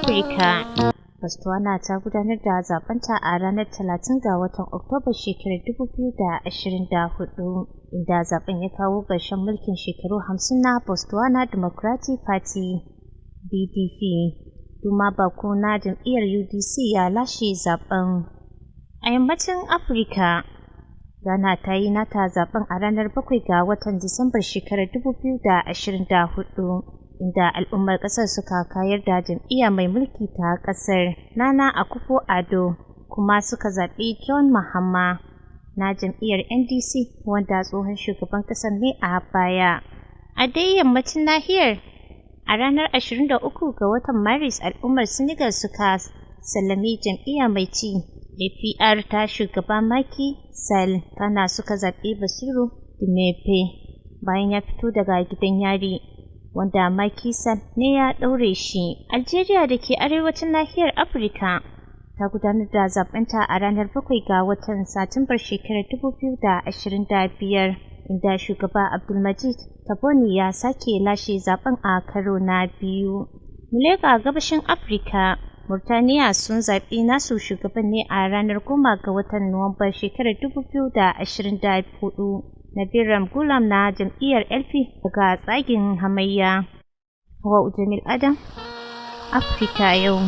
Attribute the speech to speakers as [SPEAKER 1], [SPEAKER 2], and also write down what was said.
[SPEAKER 1] Afirka. Botswana ta gudanar da zabenta a ranar 30 ga watan Oktoba shekarar 2024, inda zaben ya kawo ƙarshen mulkin shekaru 50 na Botswana Democratic Party (BDP). Duma Boko na jam'iyyar UDC ya lashe zaben. A Yammacin Afirka, Ghana ta yi nata zaben a ranar 7 ga watan Disambar shekarar 2024, inda al'ummar kasar suka kayar da jam'iyya mai mulki ta kasar Nana Akufo-Addo kuma suka zaɓi John Mahama na jam'iyyar NDC, wanda tsohon shugaban kasar ne a baya. A dai yammacin nahiyar, a ranar 23 ga watan Maris al'ummar Senegal suka sallami jam'iyya mai ci APR ta shugaba Macky Sall, kana suka zaɓi Bassirou Diomaye bayan ya fito daga gidan yari, wanda Macky Sall ne ya ɗaure shi. Algeria da ke arewacin nahiyar Afirka ta gudanar da zabenta a ranar 7 ga watan Satumbar shekarar 2025, inda shugaba Abdulmajid Tabboune ya sake lashe zaben a karo na biyu. Muleka gabashin Afirka, Murtaniya sun zaɓi nasu shugaban ne a ranar 10 ga watan Nuwambar shekarar 2024, Nabiram Gulam na jam'iyyar LP daga tsagin hamayya. Hauwa Jamil Adam, Afirka Yau.